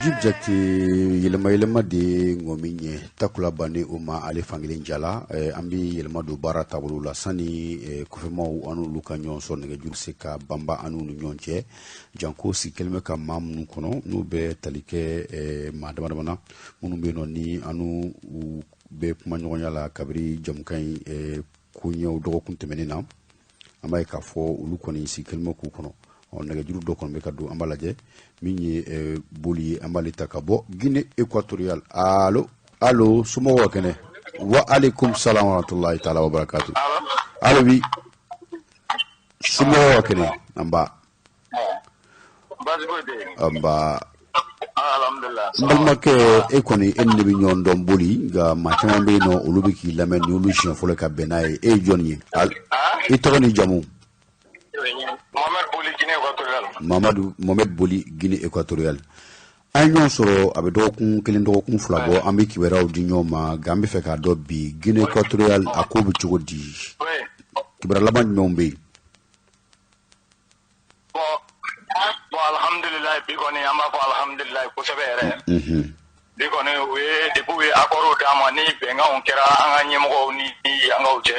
Mujib Jakite, yɛlɛma yɛlɛma de ye ŋɔmi ɲɛ takula bannen o ma ale fankelen jala. An bɛ yɛlɛma don baara taabolo la sani kɔfɛmaw an n'olu ka ɲɔgɔn sɔrɔ, nɛgɛjuru se ka banba an n'u ni ɲɔgɔn cɛ, janko sigi kɛlen bɛ ka maa minnu kɔnɔ, n'u bɛ tali kɛ maa dama dama na minnu bɛ yen nɔ ni an n'u bɛ kuma ɲɔgɔnya la kabiri jamukan in koɲɛw dɔgɔkun tɛmɛnen na. An b'a ye k'a fɔ olu kɔni sigi kɛlen bɛ k'u kɔnɔ. Ɔ, nɛgɛjuru dɔ kɔni bɛ ka don, an b'a lajɛ min ye Boli ye, an b'ale ta ka bɔ Guinée équatoriale. Allo, allo, somɔgɔw ka kɛnɛ? Wa aleykum salam wa rahmatulahi taala wa barakatu. Allo, bi somɔgɔw ka kɛnɛ? Nba. Nba. N balimakɛ, e kɔni, e ni ne bɛ ɲɔgɔn dɔn Boli, nka maa caman bɛ yen nɔ, olu bɛ k'i lamɛn ni olu siɲɛ fɔlɔ ka bɛn n'a ye. E ye jɔnni ye? I tɔgɔ ni jamu? Mohamed Boli, Guinée équatoriale. Mamadu Mohamed Boli, Guinée équatoriale. An ye ɲɔgɔn sɔrɔ a bɛ dɔgɔkun 1, dɔgɔkun 2 bɔ, an bɛ kibaruyaw di ɲɔgɔn ma, nka an bɛ fɛ k'a dɔn bi Guinée équatoriale a ko bɛ cogo di? Kibaruya laban jumɛnw bɛ yen? Bon, alhamdulilayi, bi kɔni an b'a fɔ alhamdulilayi kosɛbɛ yɛrɛ. Bi kɔni u ye, depuis u ye accord d'an ma ni bɛnkanw kɛra an ka ɲɛmɔgɔw ni yankaw cɛ,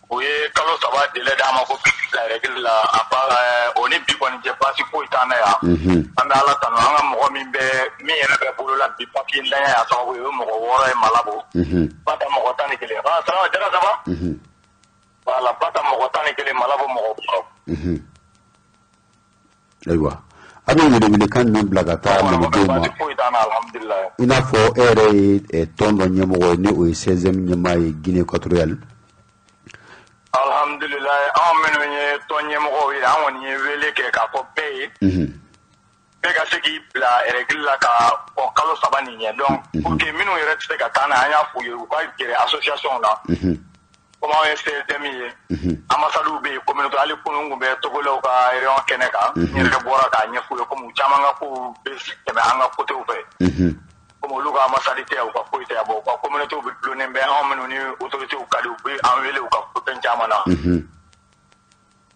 u ye kalo 3 délai d'an ma ko bila règle la. A ba o ni bi kɔni cɛ, baasi foyi t'an na yan. An bɛ Ala tanu. An ka mɔgɔ min bɛ, min yɛrɛ bɛ bolo la bi, papier ntanya y'a sababu ye, o ye mɔgɔ 6 ye Malabo. Bata mɔgɔ 11. Ah, ça va Jara, ça va? Voilà, Bata mɔgɔ 11, Malabo mɔgɔ 6. Ayiwa, a bɛ welewelekan min bila ka taa malidenw ma? Foyi t'an na, alhamdulilayi. I n'a fɔ e yɛrɛ ye tɔn dɔ ɲɛmɔgɔ ye, ni o ye 16e ɲɛmaa ye Guinée équatoriale. Alhamdulilayi, anw minnu ye tɔn ɲɛmɔgɔw ye, an kɔni ye wele kɛ k'a fɔ bɛɛ ye, bɛɛ ka se k'i bila règle la ka kɔn kalo 3 nin ɲɛ. Donc pour que minnu yɛrɛ tɛ se ka taa n'a ye, an y'a f'u ye u ka gɛrɛ association na. Comme anw ye CSDM ye, ambassades bɛ yen, communauté. Hali kunun tun bɛ Togolɛw ka réunion kɛnɛ kan, n yɛrɛ bɔra k'a ɲɛf'u ye, komi u caman ka kow bɛ tɛmɛ an ka côté fɛ, komi olu ka ambassade tɛ yan, u ka foyi tɛ yan. Bon, u ka communauté bɛ dulonnen bɛ anw minnu ni autorités ka di, u bɛ an wele u ka fɛn caman na.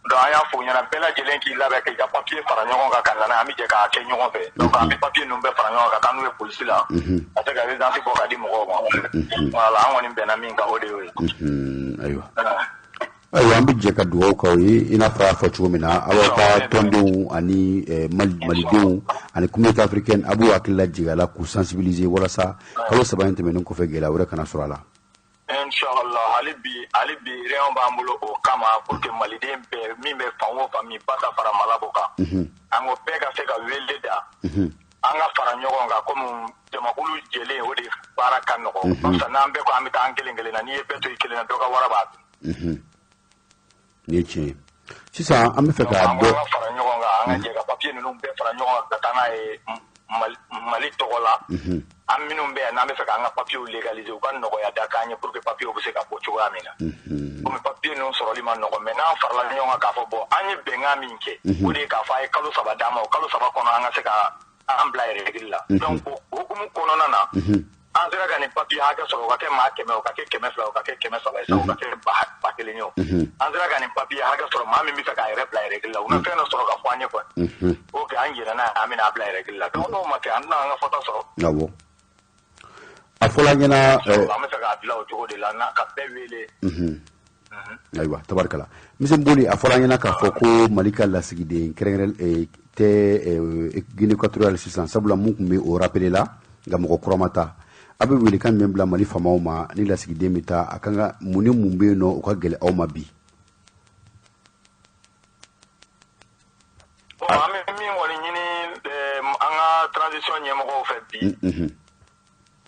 Donc an y'a f'u ɲɛna, bɛɛ lajɛlen k'i labɛn k'i ka papier fara ɲɔgɔn kan ka na n'a ye, an bɛ jɛ k'a kɛ ɲɔgɔn fɛ. Donc an bɛ papier ninnu bɛɛ fara ɲɔgɔn kan ka taa n'u ye polisi la, ka se ka résidence bɔ ka di mɔgɔw ma. Voilà, an kɔni bɛnna min kan, o de y'o ye. Ayiwa, ayiwa, an bɛ jɛ ka dugawu k'aw ye. I n'a fɔ a y'a fɔ cogo min na, aw ka tɔndenw ani malidenw ani communauté africaine, a b'u hakili lajigin a la k'u sensibiliser walasa kalo 3 in tɛmɛnen kɔfɛ, gɛlɛya wɛrɛ kana sɔrɔ a la. Inshallah, hali bi, hali bi réunion b'an bolo o kama, pour que maliden bɛɛ min bɛ fan o fan, min ba ta fara Malabo kan, an ko bɛɛ ka se ka wele da, an ka fara ɲɔgɔn kan, komi jamakulu jɛlen, o de baara ka nɔgɔn. Barisa n'an bɛɛ ko an bɛ taa an kelen kelen na, n'i ye bɛɛ to i kelen na, dɔ ka wara b'a dun. Nin ye tiɲɛ ye. Sisan an bɛ fɛ k'a dɔn. An ka fara ɲɔgɔn kan, an ka jɛ ka papier ninnu bɛɛ fara ɲɔgɔn kan ka taa n'a ye Mali tɔgɔ la. An minnu bɛ yan n'an bɛ fɛ k'an ka papiers légaliser, u ka nɔgɔya da k'an ye pour que papiers bɛ se ka bɔ cogoya min na. Komi papier ninnu sɔrɔli ma nɔgɔn, mais n'an farala ɲɔgɔn kan k'a fɔ bon, an ye bɛnkan min kɛ, o de ye k'a fɔ a ye kalo 3 d'an ma, o kalo 3 kɔnɔ an ka se ka an bila règle la. Donc o hukumu kɔnɔna na, an sera ka nin papier hakɛ sɔrɔ, o ka kɛ maa 100, o ka kɛ 200, o ka kɛ 300 ye sa, o ka kɛ 1000 ye o. An sera ka nin papier hakɛ sɔrɔ, maa min bɛ fɛ k'a yɛrɛ bila règle la, u na fɛn dɔ sɔrɔ ka fɔ an ye kɔni. Ok, an jɛnna n'a ye, an bɛna a bila règle la. Donc n'o ma kɛ, an tɛna an ka fɔta sɔrɔ. Awɔ, a fɔla an ɲɛna. An bɛ fɛ k'a bila o cogo de la, n'a ka bɛɛ wele. Ayiwa, tabarikala. Monsieur Boli, a fɔra an ɲɛna k'a fɔ ko Mali ka lasigiden kɛrɛnkɛrɛn tɛ Guinée équatoriale sisan, sabula mun tun bɛ o rappelé la, nka mɔgɔ kura ma taa. A bɛ welekan jumɛn bila Mali faamaw ma ni lasigiden bɛ taa? A kan ka mun ni mun bɛ yen nɔ, o ka gɛlɛn aw ma bi? Bon, an bɛ min kɔni ɲini an ka transition ɲɛmɔgɔw fɛ bi,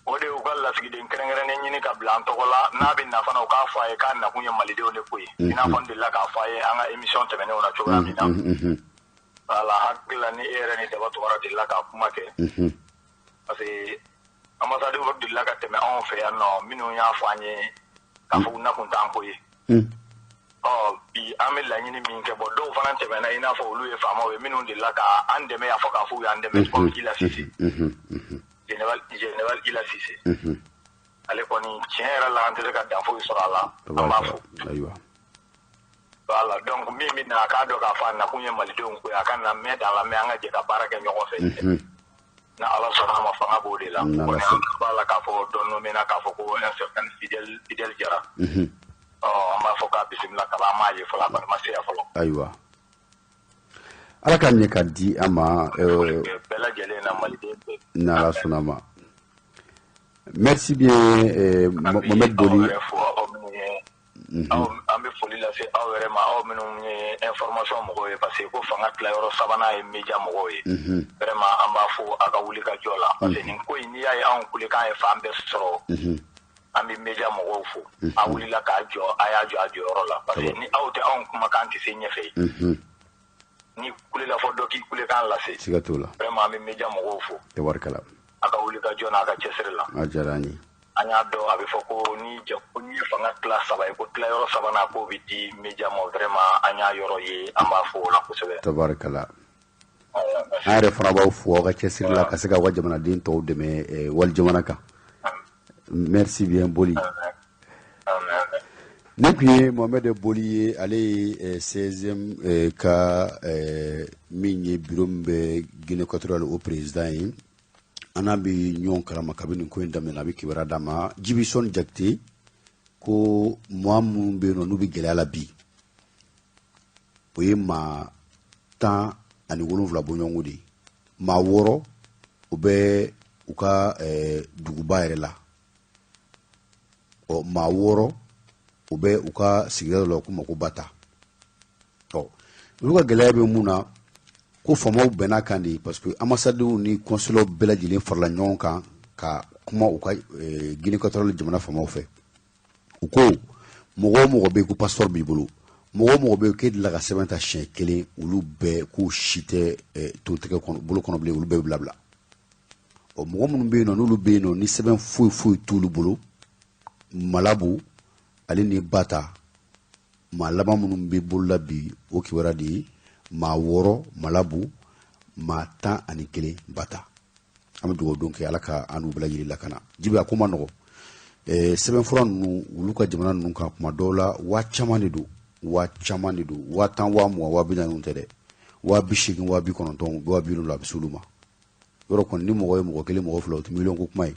o de y'u ka lasigiden kɛrɛnkɛrɛnnen ɲini ka bila an tɔgɔ la. N'a bɛ na fana, u k'a fɔ a ye k'a nakun ye malidenw de ko ye, i n'a fɔ n delila k'a fɔ a ye an ka émission tɛmɛnenw na cogoya min na. Voilà, hakili la ni e yɛrɛ ni Daba Tunkara delila k'a kuma kɛ, parce que ambassadeur delila ka tɛmɛ anw fɛ yan nɔ, minnu y'a fɔ an ye k'a fɔ u nakun t'an ko ye. Ɔ bi an bɛ laɲini min kɛ, bɔn, dɔw fana tɛmɛna, i n'a fɔ olu ye faamaw ye, minnu delila ka an dɛmɛ yan fɔ k'a fɔ u y'an dɛmɛ, comme Ila Sise, général Ila Sise. Ale kɔni, tiɲɛ yɛrɛ la, an tɛ se ka dan foyi sɔrɔ a la, an b'a fo. Voilà, donc min bɛ na, a k'a dɔn k'a fɔ a nakun ye malidenw ko ye, a ka na mɛn dans la mɛn, an ka jɛ ka baara kɛ ɲɔgɔn fɛ. de la. Kɔni an b'a la k'a fɔ dɔ nommé na k'a fɔ ko un certain Fidèle Jara. Ɔ, an b'a fɔ k'a bisimila kaban, an m'a ye fɔlɔ, a kɔni ma se yan fɔlɔ. Ayiwa, Ala ka ɲɛ ka di an ma. Bɛɛ lajɛlen na, maliden bɛɛ. N'Ala sɔnna ma. Merci bien, Mohamed Boli. Aw, an bɛ foli lase aw yɛrɛ ma, aw minnu ye information mɔgɔw ye, parce que ko fanga tilayɔrɔ sabanan ye média mɔgɔw ye. Vraiment, an b'a fo a ka wuli ka jɔ la, parce que nin ko in, n'i y'a ye anw kulekan ye fan bɛɛ sɔrɔ, an bɛ média mɔgɔw fo. A wulila k'a jɔ, a y'a jɔ a jɔyɔrɔ la, parce que ni aw tɛ, anw kumakan tɛ se ɲɛfɛ. Ni kulela fɔ dɔ k'i kulekan lase. Siga t'o la. Vraiment, an bɛ média mɔgɔw fo. Tabarikala. A ka wuli ka jɔ n'a ka cɛsiri la. A diyara an ye. An y'a dɔn, a bɛ fɔ ko ni ko n'i ye fanga tila saba ye, ko tilayɔrɔ sabanan k'o bɛ di média ma. Vraiment, an y'a yɔrɔ ye, an b'a fo o la kosɛbɛ. Tabarikala, an yɛrɛ fana b'aw fo aw ka cɛsiri la ka se k'aw ka jamanaden tɔw dɛmɛ wali jamana kan. Merci bien, Boli. Ne tun ye Mohamed Boli ye, ale ye 16e ka min ye bureau min bɛ Guinée équatoriale, o président ye. An n'a bɛ ɲɔgɔn kalama kabini nin ko in daminɛ, a bɛ kibaruya d'an ma. Jibisɔn Jakite ko maa minnu bɛ yen nɔ n'u bɛ gɛlɛya la bi, o ye maa 17 bɔɲɔgɔnko de ye. Maa 6, o bɛ u ka duguba yɛrɛ la. Ɔ, maa 6, o bɛ u ka sigida dɔ la k'u ma ko Bata. Ɔ, olu ka gɛlɛya bɛ mun na? Ko faamaw bɛnna kan de, parce que ambassadew ni consulaw bɛɛ lajɛlen farala ɲɔgɔn kan ka kuma u ka Guinée équatoriale jamana faamaw fɛ. U ko mɔgɔ o mɔgɔ bɛ yen ko passeport b'i bolo, mɔgɔ o mɔgɔ bɛ yen k'e delila ka sɛbɛn ta siɲɛ kelen, olu bɛɛ k'u si tɛ to tɛgɛ kɔnɔ bolo kɔnɔ bilen, olu bɛɛ bɛ bila bila. Ɔ, mɔgɔ minnu bɛ yen nɔ, n'olu bɛ yen nɔ ni sɛbɛn foyi foyi t'olu bolo, Malabu ale ni Bata, maa laban minnu bɛ bolola bi, o kibaruya de ye maa 6 Malabu, maa 11 Bata. An bɛ dugawu don kɛ, Ala ka an n'u bɛɛ lajɛlen lakana. Jibi, a ko ma nɔgɔ. Sɛbɛnfura ninnu, olu ka jamana ninnu kan, kuma dɔw la waa caman de don, waa caman de don, 10 000, 20 000, 40 000 tɛ dɛ, 80 000, 90 000, 70 000, a bɛ s'olu ma. Yɔrɔ kɔni, ni mɔgɔ ye mɔgɔ kelen, mɔgɔ fila, o tɛ miliyɔn ko kuma ye.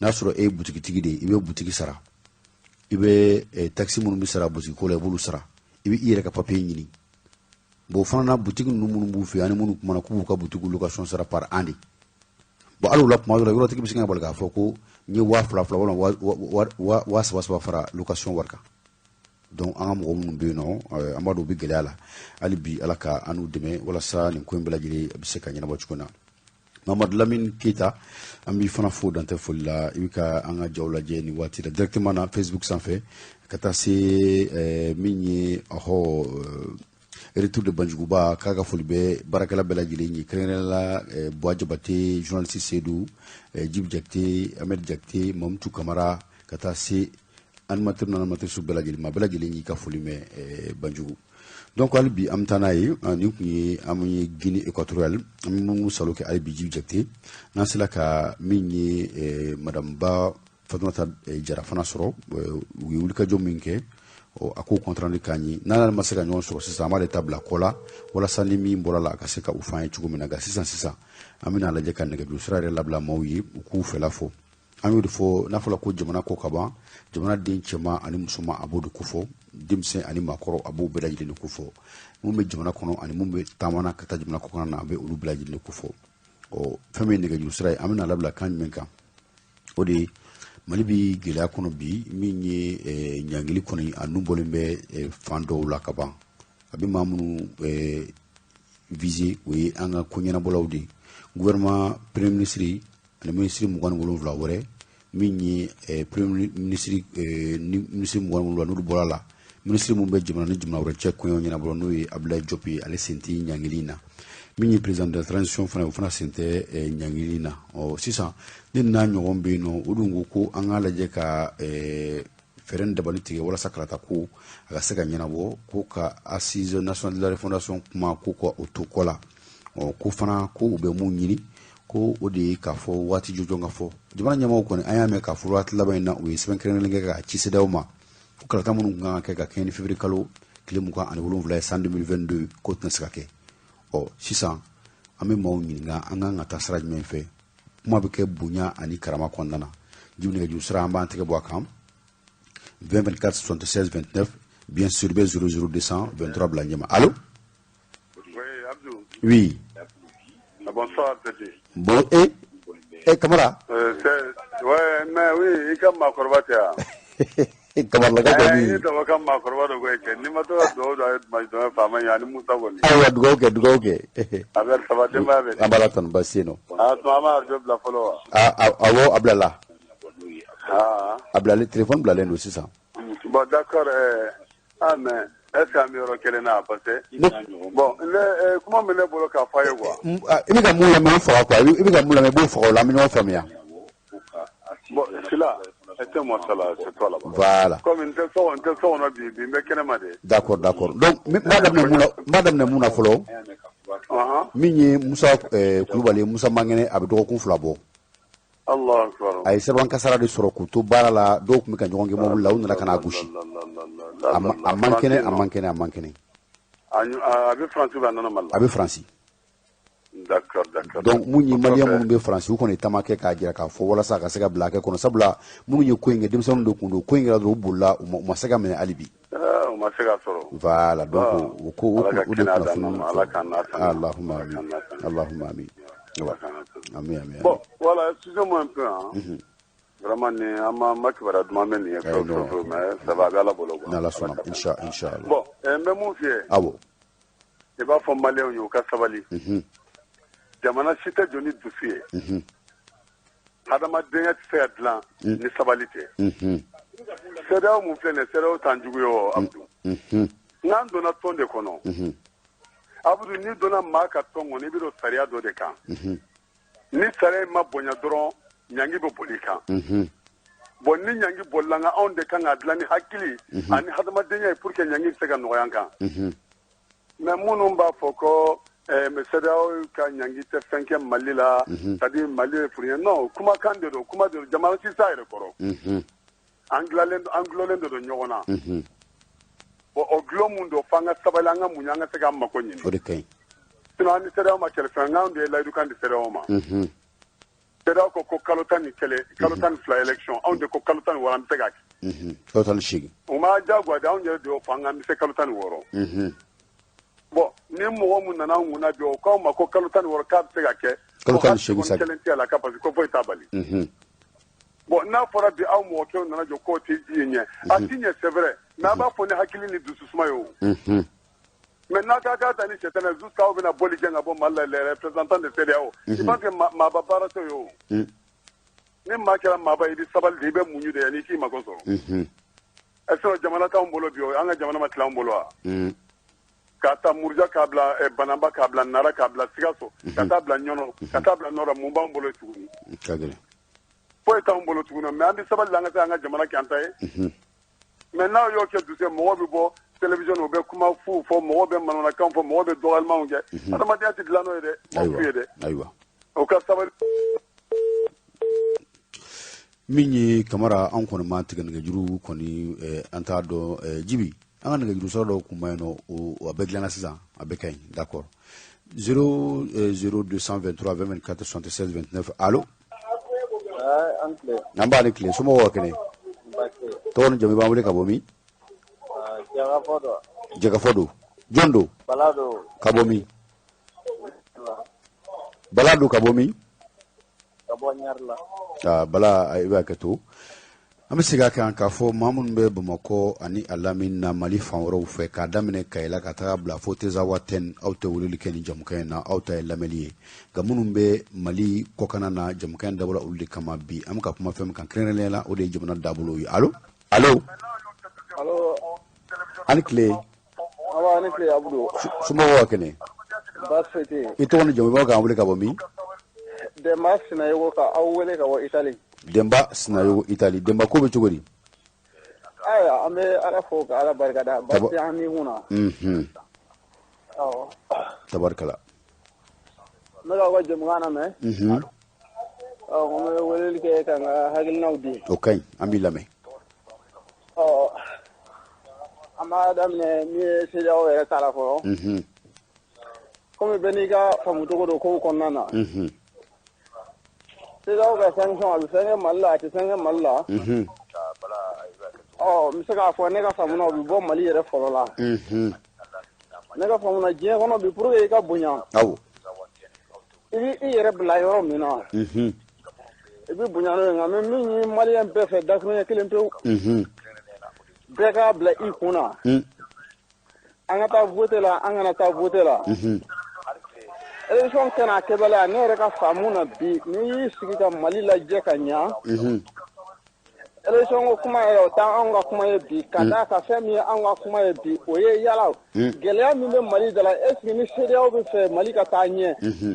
N'a sɔrɔ e ye butigitigi de ye, i bɛ butigi sara, i bɛ taxe minnu bɛ sara butigi ko la, i b'olu sara, i bɛ i yɛrɛ ka papiye ɲini. Bon, o fana na, butigi ninnu minnu b'u fɛ yen, ani minnu kumana k'u b'u ka butigi location sara par an de. Bon, hali o la, kuma dɔ la, yɔrɔtigi bɛ se ka bali k'a fɔ ko n ye 2000 2000 walima 3000 3000 fara location wari kan. Donc an ka mɔgɔ minnu bɛ yen nɔ, an b'a dɔn u bɛ gɛlɛya la hali bi, Ala ka an n'u dɛmɛ walasa nin ko in bɛɛ lajɛlen bɛ se ka ɲɛnabɔ cogo min na. Mamadu Lamini Keyita, an b'i fana fo dantɛ foli la. I bɛ ka an ka jaw lajɛ nin waati la directement na Facebook sanfɛ, ka taa se min ye, ɔhɔ, retour de Banjuguba, k'a ka foli bɛ baarakɛla bɛɛ lajɛlen ye, kɛrɛnkɛrɛnnenya la Buwa Jabate, journaliste Seydou, Jibi Jakite, Ahmed Jakite, Mamutu Kamara, ka taa se animateur ni animatrice bɛɛ lajɛlen ma. Bɛɛ lajɛlen y'i ka foli mɛn Banjugu. Donc hali bi an bɛ taa n'a ye. Nin tun ye an ye Guinée équatoriale, an bɛ mun salo kɛ hali bi, Jibi Jakite, n'an sera ka min ye madame Ba Fatumata Jara fana sɔrɔ, u ye wulikajɔ min kɛ, a k'o compte rendu k'an ye. N'an ma se ka ɲɔgɔn sɔrɔ sisan, an b'ale ta bila kɔ la walasa ni min bɔra la, a ka se ka u f'an ye cogo min na. Nka sisan sisan, an bɛna lajɛ ka nɛgɛjuru sira yɛrɛ labila maaw ye, u k'u fɛla fɔ. An y'o de fɔ, n'a fɔra ko jamana ko ka ban, jamana den cɛman ani musoman, a b'o de kofɔ, denmisɛn ani maakɔrɔ, a b'o bɛɛ lajɛlen de kofɔ, mun bɛ jamana kɔnɔ ani mun bɛ taama ka taa jamana kɔkan na, a bɛ olu bɛɛ lajɛlen de kofɔ. Ɔ, fɛn min ye nɛgɛjuru sira ye, an bɛna labila kan jumɛn kan? O de ye Mali bi gɛlɛya kɔnɔ bi, min ye ɲangili kɔni, a nun bɔlen bɛ fan dɔw la ka ban. A bɛ maa minnu viser, o ye an ka ko ɲɛnabɔlaw de ye, gouvernement premier ministre ani ministre 27 wɛrɛ, min ye premier ministre ni ministre 27 n'olu bɔra la. Ministre mun bɛ jamana ni jamana wɛrɛ cɛ koɲɛw ɲɛnabɔ, n'o ye Abdoulaye Diop ye, ale sen tɛ ɲangili in na. Min ye président de la transition fana ye, o fana sen tɛ ɲangili in na. Ɔ, sisan ni n'a ɲɔgɔn bɛ yen nɔ, o dun ko ko an k'a lajɛ ka fɛɛrɛ ni dabali tigɛ walasa kalata ko a ka se ka ɲɛnabɔ, ko ka assise nationale de la refondation kuma, ko ka o to kɔ la. Ɔ, ko fana ko u bɛ mun ɲini, ko o de ye k'a fɔ waati jɔjɔn ka fɔ. Jamana ɲɛmɔgɔw kɔni, an y'a mɛn k'a fɔ waati laban in na, u ye sɛbɛn kɛrɛnkɛrɛnnen kɛ k'a ci CEDEAO ma, ko kalata minnu kan ka kɛ ka kɛɲɛ ni février kalo tile 27 ye san 2022, k'o tɛna se ka kɛ. Ɔ, sisan an bɛ maaw ɲininka, an kan ka taa sira jumɛn fɛ? Kuma bɛ kɛ bonya ani karama kɔnɔna na. Jibi nɛgɛjuru sira, an b'an tɛgɛ bɔ a kan, 20 24 76 29. Bien sûr, bɛ 00 223 bila ɲɛma. Allo? Oui, Abdou. Oui. Ah, bonsoir, petit. Bon, eh eh, Kamara. Ouais, mais oui, i ka maakɔrɔba tɛ yan. Kamara la ka Eh, kɔni. I dɔgɔ ka maakɔrɔba dɔ koyi kɛ. N'i ma to ka dugawu don a ye tuma jumɛn faama ye ani Musa kɔni. Ayiwa, dugawu kɛ, dugawu kɛ. A bɛ ça va, denbaya bɛ di? An b'a la tanu, baasi tɛ yen nɔ. Ah, tuma an b'a radio bila fɔlɔ wa? Awɔ, a bilala. Ah. A bilalen, téléphone bilalen don sisan. Bon, d'accord. Ah, mais est-ce qu'an bɛ yɔrɔ kelen na? Parce que bon, ne kuma min ne bolo k'a fɔ a ye quoi. I bɛ ka mun lamɛn, o faga quoi. I bɛ ka mun lamɛn, i b'o faga, o la an bɛ ɲɔgɔn faamuya. Bon, celui-là, éteins-moi ça là, c'est toi là-bas. Voilà. Comme n tɛ so kɔnɔ bi, bi n bɛ kɛnɛma de. D'accord. Donc n b'a daminɛ mun na, n b'a daminɛ mun na fɔlɔ? Min ye Musa Kulubali, Musa Mangɛnɛ, a bɛ dɔgɔkun 2 bɔ. Allah akbar. A ye sɛbɛn kasara de sɔrɔ k'u to baara la, dɔw tun bɛ ka ɲɔgɔn gɛn mobili la, u nana ka n'a gosi. A man kɛnɛ, a man kɛnɛ, a man kɛnɛ. A bɛ France ou bien a nana Mali la? A bɛ France. D'accord. Donc mun ye maliyɛn minnu bɛ France, u kɔni taama kɛ k'a jira k'a fɔ walasa a ka se ka bila hakɛ kɔnɔ, sabula minnu ye ko in kɛ, denmisɛnninw de kun don. Ko in kɛra dɔrɔn, u bolila, u ma se ka minɛ hali bi. U ma se ka sɔrɔ. Voilà, donc o ko o Ala ka o de kɛnɛya d'an kunnafoni. ma, Ala k'an n'a tanu. Allahumma Ala amin. k'an n'a tanu. Allahumma amin. Ala k'an n'a tanu. Amin, amin. Bon, voilà, excusez-moi un peu, hein. Vraiment, ni an ma kibaruya duman mɛn nin ye Ayi, fɛn non. fɛn, mais ça va, a bɛ Ala bolo quoi. N'Ala sɔnna, insha Allah. Bon, n bɛ mun f'i ye? Awɔ. I b'a fɔ maliyɛnw ye, u ka sabali. Jamana si tɛ jɔ ni dusu ye. Hadamadenya tɛ se ka dilan ni sabali tɛ. CEDEAO mun filɛ nin ye, CEDEAO t'an jugu ye o, Abdou. N'an donna tɔn de kɔnɔ. Abdou, n'i donna maa ka tɔn kɔnɔ, i bɛ don sariya dɔ de kan. Ni sariya in ma bonya dɔrɔn, ɲangi bɛ boli i kan. Bon, ni ɲangi bolila an kan, anw de kan k'a dilan ni hakili ani hadamadenya ye pour que ɲangi bɛ se ka nɔgɔya an kan. Mais minnu b'a fɔ ko CEDEAO ka ɲangi tɛ fɛn kɛ Mali la, c'est à dire Mali ye furu ye, non, kumakan de don, kuma de don, jamana si t'a yɛrɛ kɔrɔ. An dilanlen, an gulonlen de don ɲɔgɔn na. Bon, o gulon mun don, f'an ka sabali, an ka muɲu, an ka se k'an mako ɲini. O de ka ɲi. Sinon an ni CEDEAO ma kɛlɛ fɛn, n'anw de ye layidukan di CEDEAO ma. CEDEAO ko kalo 11, kalo 12 élection, anw de ko kalo 16 an bɛ se k'a kɛ. Kalo 18. U ma diyagoya de, anw yɛrɛ de y'o fɔ, an k'an bɛ se kalo 16. Bon, ni mɔgɔ mun nana an kunna bi, o k'aw ma ko kalo 16 k'a bɛ se ka kɛ. Kalo 18 sa. Kelen tɛ a la, ka parce que ko foyi t'a bali. Bon, n'a fɔra bi aw mɔgɔ nana jɔ k'o tɛ ji ɲɛ, a ti ɲɛ, c'est vrai, mais a b'a fɔ ni hakili ni dususuma ye o. Mais n'a k'a ta ni sɛtɛnɛ jusqu'à aw bɛna bɔli gɛn ka bɔ Mali la, les représentants de CEDEAO, je pense que maaba baara t'o ye o. Ni maa kɛra maaba ye, i bɛ sabali de, i bɛ muɲu de yanni i k'i mako sɔrɔ. Est ce que jamana t'anw bolo bi o? An ka jamana ma tila anw bolo wa? K'a ta Muruja k'a bila Banamba, k'a bila Nara, k'a bila Sikaso, ka taa bila Ɲɔnɔ, ka taa bila Nɔrɔ, mun b'anw bolo tuguni? Ka gɛlɛn. Foyi t'anw bolo tuguni, mais an bɛ sabali, an ka se an ka jamana kɛ an ta ye. Mais n'aw y'o kɛ dusu ye, mɔgɔw bɛ bɔ télévision, u bɛ kuma fu fɔ, mɔgɔw bɛ manamanakan fɔ, mɔgɔw bɛ dɔgɔyalimanw kɛ. Adamadenya tɛ dilan n'o ye dɛ, n b'o f'u ye dɛ. Ayiwa. O ka sabali. Min ye Kamara, anw kɔni ma tigɛ nɛgɛjuru kɔni, an t'a dɔn. Jibi, an ka nɛgɛjuru sira dɔw kun ma yen nɔ, o a bɛɛ dilanna sisan, a bɛɛ ka ɲi. D'accord, 0 0 223 20 24 76 29. Allo? An b'a ni tile, somɔgɔw ka kɛnɛ? Tɔgɔ ni jamu, i b'an wele ka bɔ min? Jɛkafɔ don. Jɔn don? Ka bɔ min? Bala don, ka bɔ min? Bala, i b'a kɛ to. An bɛ segin a kan k'a fɔ maa minnu bɛ Bamakɔ ani a lamini na, Mali fan wɛrɛw fɛ, k'a daminɛ Kayila ka taga bila fo Tezawa-Tɛn, aw tɛ weleli kɛ ni jamukan in na, aw ta ye lamɛnni ye. Nka minnu bɛ Mali kɔkanna na, jamukan in dabɔra olu de kama. Bi an bɛ ka kuma fɛn min kan kɛrɛnkɛrɛnnenya la, o de ye jamana dabolo ye. Allo, allo? Ani tile. Awa, ni tile, Abudu. Somɔgɔw ka kɛnɛ? Baasi foyi tɛ yen. I tɔgɔ ni jamu, i b'a k'an wele ka bɔ min? Denba Sinayogo ka aw wele ka bɔ Itali. Denba Sinayogo, Itali. Denba, ko bɛ cogo di? Ayiwa, an bɛ Ala fo ka Ala barikada, baasi an ni kun na. Awɔ. Tabarikala. N bɛ k'aw ka jɛmukan lamɛn. Ɔ, n bɛ weleli kɛ ka n ka hakilinaw di. O ka ɲi, an b'i lamɛn. Ɔ, an b'a daminɛ min ye CEDEAO yɛrɛ ta la fɔlɔ. Komi bɛɛ n'i ka faamucogo don kow kɔnɔna na. CEDEAO ka sanction, a bɛ fɛn kɛ Mali la, a tɛ fɛn kɛ Mali la. Ɔ, n bɛ se k'a fɔ, ne ka faamu na, o bɛ bɔ Mali yɛrɛ fɔlɔ la. Ne ka faamu na, diɲɛ kɔnɔ bi, pour que i ka bonya, i bɛ i yɛrɛ bila yɔrɔ min na, i bɛ bonya n'o ye. Nka n bɛ min ɲini maliyɛn bɛɛ fɛ, dakuruɲɛ kelen pewu, bɛɛ k'a bila i kun na: an ka taa vote la, an kana taa vote la, élection kɛnɛ a kɛbaliya, ne yɛrɛ ka faamu na bi, n'i y'i sigi ka Mali lajɛ ka ɲa, élection ko kuma yɛrɛ, o t'anw ka kuma ye bi. Ka d'a kan, fɛn min ye anw ka kuma ye bi, o ye yala gɛlɛya min bɛ Mali da la, est ce que ni CEDEAO bɛ fɛ Mali ka taa ɲɛ,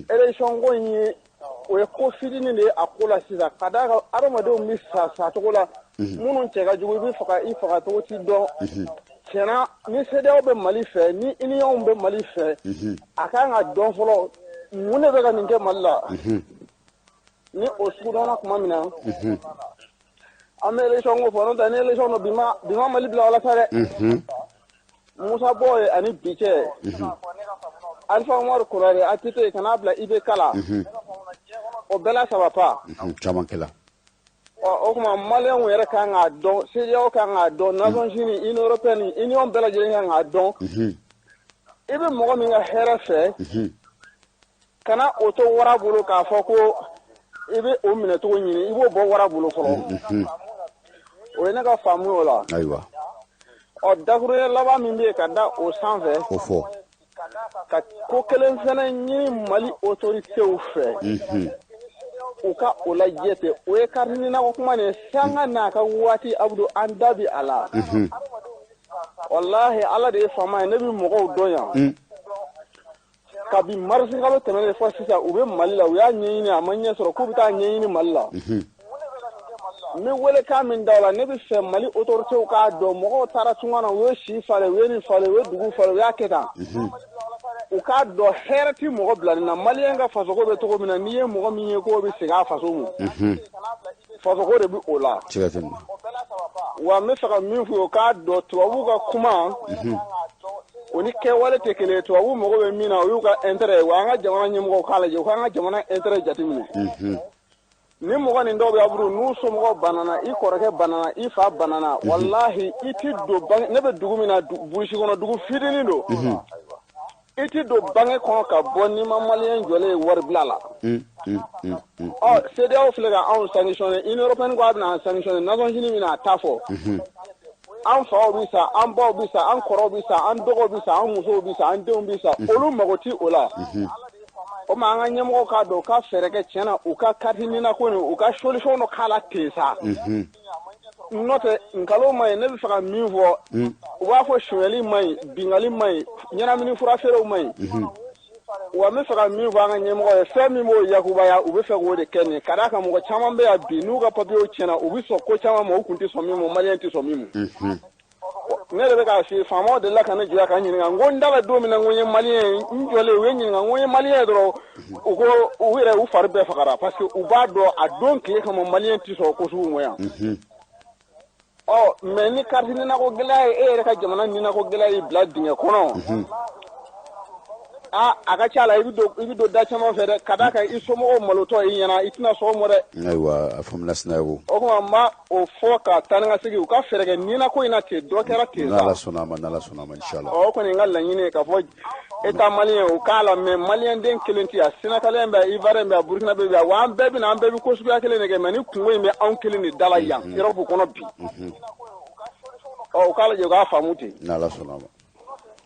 élection ko in ye, o ye ko fitinin de ye a ko la sisan. Ka d'a kan, adamadenw bɛ sa sacogo la minnu cɛ ka jugu, i bɛ faga, i faga cogo ti dɔn. Tiɲɛna, ni CEDEAO bɛ Mali fɛ, ni Union bɛ Mali fɛ, a kan ka dɔn fɔlɔ mun de bɛ ka nin kɛ Mali la. Ni o sugu dɔnna tuma min na, an bɛ élection ko fɔ. N'o tɛ, ni élection don bi, ma bi ma Mali bila o la sa dɛ. Musa Bɔ ye ani bi cɛ, Alpha Umaru Konare, ATT, ka n'a bila IBK la, o bɛɛ la ça va pas. Caman kɛla. Ɔ, o tuma maliyɛnw yɛrɛ kan k'a dɔn, CEDEAO kan k'a dɔn, Nations Unies, Union européenne, Union bɛɛ lajɛlen kan k'a dɔn. I bɛ mɔgɔ min ka hɛrɛ fɛ, kana o to wara bolo k'a fɔ ko i bɛ o minɛcogo ɲini, i b'o bɔ wara bolo fɔlɔ. O ye ne ka faamu o la. Ɔ, dakuruɲɛ laban min bɛ yen ka da o sanfɛ, O fɔ. ka ko kelen fɛnɛ ɲini Mali autorités fɛ, u ka o lajɛ ten, o ye carte NINA ko kuma nin ye. Sanga n'a ka waati, Abudu, an da bi a la. Walahi, Ala de ye faama ye. Ne bɛ mɔgɔw dɔn yan, kabi marisi kalo tɛmɛnen fɔ sisan, u bɛ Mali la, u y'a ɲɛɲini, a ma ɲɛ sɔrɔ, k'u bɛ taa ɲɛɲini Mali la. N bɛ welekan min da o la, ne bɛ fɛ Mali autorités k'a dɔn, mɔgɔw taara tunga na, u ye si falen, u ye nin falen, u ye dugu falen, u y'a kɛ tan. U k'a dɔn, hɛrɛ ti mɔgɔ bila nin na. Maliyɛn ka fasoko bɛ cogo min na, n'i ye mɔgɔ min ye k'o bɛ segin a faso ma, fasoko de bɛ o la. Siga tɛ nin na. Wa n bɛ fɛ ka min f'u ye, u k'a dɔn, tubabuw ka kuma, o ni kɛwale tɛ kelen ye. Tubabuw mago bɛ min na, o y'u ka intérêt ye. Wa an ka jamana ɲɛmɔgɔw k'a lajɛ, u k'an ka jamana intérêt jateminɛ. Ni mɔgɔ nin dɔw bɛ aburu, n'u somɔgɔw banana, i kɔrɔkɛ banana, i fa banana, walahi, i ti don banque. Ne bɛ dugu min na, brousse kɔnɔ, dugu fitinin don, i ti don banque kɔnɔ ka bɔ n'i ma maliyɛn jɔlen ye wari bila la. Ɔ, CEDEAO filɛ ka anw sanctionné, Union européenne ko a bɛna an sanctionné, Nations Unies bɛna a ta fɔ. An faw bɛ sa, an baw bɛ sa, an kɔrɔw bɛ sa, an dɔgɔw bɛ sa, an musow bɛ sa, an denw bɛ sa, olu mago ti o la. O ma, an ka ɲɛmɔgɔw k'a dɔn, u ka fɛɛrɛ kɛ tiɲɛna, u ka carte NINA ko nin, u ka solution dɔ k'a la ten sa. N'o tɛ, nkalon ma ɲi. Ne bɛ fɛ ka min fɔ, u b'a fɔ sonyɛli ma ɲi, bingali ma ɲi, ɲɛnamini fura feerew ma ɲi. Wa n bɛ fɛ ka min fɔ an ka ɲɛmɔgɔ ye, fɛn min b'o yakubaya, u bɛ fɛ k'o de kɛ nin ye. Ka d'a kan, mɔgɔ caman bɛ yan bi, n'u ka papiyew tiɲɛna, u bɛ sɔn ko caman ma, u kun tɛ sɔn min ma, maliyɛn tɛ sɔn min ma. Ne de bɛ k'a f'i ye, faamaw delila ka ne jɔ ka n ɲininka, n ko n da la don min na n ko n ye maliyɛn ye, n jɔlen, u ye n ɲininka n ko n ye maliyɛn ye dɔrɔn, u ko u yɛrɛ u fari bɛɛ fagara, parce que u b'a dɔn a don tile kama maliyɛn tɛ sɔn ko sugu ma yan. Ɔ, mais ni carte NINA ko gɛlɛya ye, e yɛrɛ ka jamana NINA ko gɛlɛya y'i bila dingɛ kɔnɔ, aa, a ka ca la, i bɛ don da caman fɛ dɛ. Ka d'a kan, i somɔgɔw malotɔ i ɲɛna, i tɛna sɔn o ma dɛ. Ayiwa, a faamuna, Sinayogo. O tuma n b'a o fɔ ka taa ni ka segin, u ka fɛɛrɛ kɛ NINA ko in na ten, dɔ kɛra ten sa. N'Ala sɔnna a ma, n'Ala sɔnna a ma, inchallah. Ɔ, o kɔni ye n ka laɲini ye, k'a fɔ état malien, u k'a la mɛ maliyɛn den kelen tɛ yan, sénégalais bɛ yan, ivoirien bɛ yan, burkinabé bɛ yan, wa an bɛɛ bɛ na, an bɛɛ bɛ ko suguya kelen de kɛ. Mais ni kungo in bɛ anw kelen de da la yan Europe kɔnɔ bi. Ɔ, u k'a lajɛ, u k'a faamu ten. N'Ala sɔnna a ma.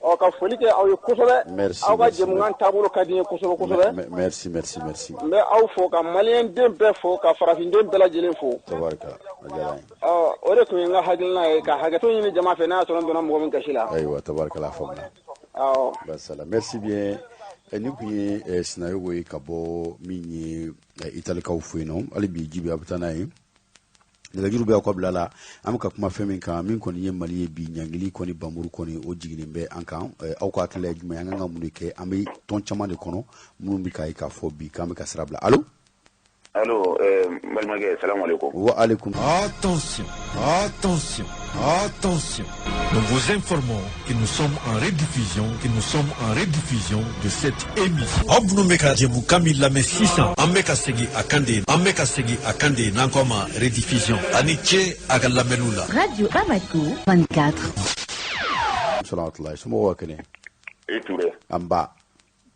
Ɔ, ka foli kɛ aw ye kosɛbɛ. Merci. Aw ka Merci. jɛmukan taabolo ka di n ye kosɛbɛ kosɛbɛ. Merci, merci, merci. N bɛ aw fo, ka maliyɛn den bɛɛ fo, ka farafinden bɛɛ lajɛlen fo. Tabarika, a diyara an ye. Ɔ, o de tun ye n ka hakilina ye, ka hakɛto ɲini jama fɛ n'a y'a sɔrɔ n donna mɔgɔ min gasi la. Ayiwa, tabarikala, a faamuna. Awɔ. Basala, merci bien. Nin kun ye Sinayogo ye ka bɔ min ye Italikaw fɛ yen nɔ. Hali bi, Jibi, a bɛ taa n'a ye, nɛgɛjuru bɛ aw ka bila la. An bɛ ka kuma fɛn min kan, min kɔni ye Mali ye bi, ɲangili kɔni, bamuru kɔni, o jiginnen bɛ an kan. Aw ka hakilila ye jumɛn ye? An kan ka mun de kɛ? An bɛ tɔn caman de kɔnɔ minnu bɛ k'a ye k'a fɔ bi k'an bɛ ka sira bila. Allo? Allo, n balimakɛ, salam alaikum. Wa alaikum. Attention, attention, attention. Nous vous informons que nous sommes en rediffusion, que nous sommes en rediffusion de cette émission. Aw minnu bɛ ka jɛmukan min lamɛn sisan, an bɛ ka segin a kan de, an bɛ ka segin a kan de n'an ko a ma rediffusion. A ni ce a ka lamɛnniw la. Radio Bamako 24. Salamatulahi, somɔgɔw ka kɛnɛ? I Ture. An ba.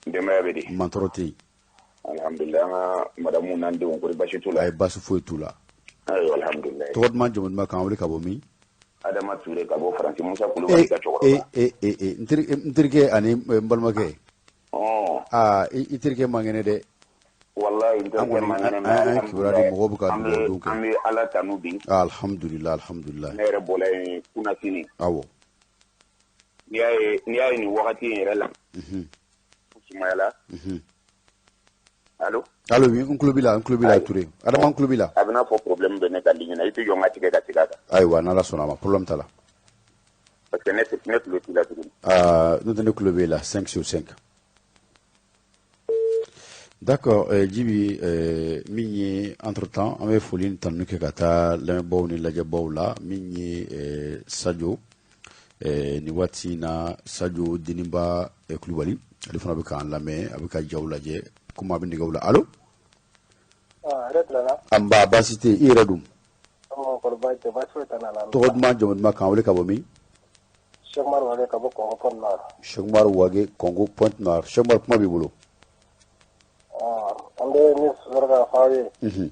Denbaya bɛ di? Mantɔrɔ tɛ yen. Alhamdulilayi, an ka madamu n'an denw, kɔri basi t'u la? Ayi, basi foyi t'u la. Ayiwa, alhamdulilayi. Tɔgɔ duman, jamu duman, k'an wele ka bɔ min? Adama Ture ka bɔ Faransi, Musa Kulubali ka cɛkɔrɔba. E n terikɛ ani n balimakɛ. Aa, i terikɛ man kɛnɛ dɛ. Wallahi, n terikɛ man kɛnɛ, mais an ye kibaruya di, mɔgɔw bɛ ka dugawu don kɛ. An bɛ Ala tanu bi. Alhamdulilayi, alhamdulilayi. Ne yɛrɛ bɔra yen kunasini. Awɔ. N'i y'a ye nin wagati in yɛrɛ la. Sumayala. Allo. Allo, oui, n tulo b'i la, n tulo b'i la Ture. Adama, n tulo b'i la. A bɛna fɔ problème bɛ ne ka ligne na, i tɛ jɔ n ka tigɛ ka segin a kan. Ayiwa, n'Ala sɔnna a ma, problème t'a la. Parce que ne tulo t'i la tuguni. Aa, n'o tɛ ne tulo b'e la 5 sur 5. D'accord, Djibi, min ye entre temps an bɛ foli ni tanuni kɛ ka taa lamɛnbaaw ni lajɛbaaw la, min ye Sadio, nin waati in na Sadio Deniba Kulubali, ale fana bɛ k'an lamɛn, a bɛ ka jaw lajɛ komi a bɛ nɛgɛw la. Allo. An ba, baasi tɛ, i yɛrɛ dun? Tɔgɔ duman, jamu duman, k'an wele ka bɔ min? Cheikh Umar Wage ka bɔ Congo Pointe Noire. Cheikh Umar Wage, Congo Pointe Noire. Cheikh Umar, kuma b'i bolo. An bɛ min sɔrɔ k'a fɔ aw ye.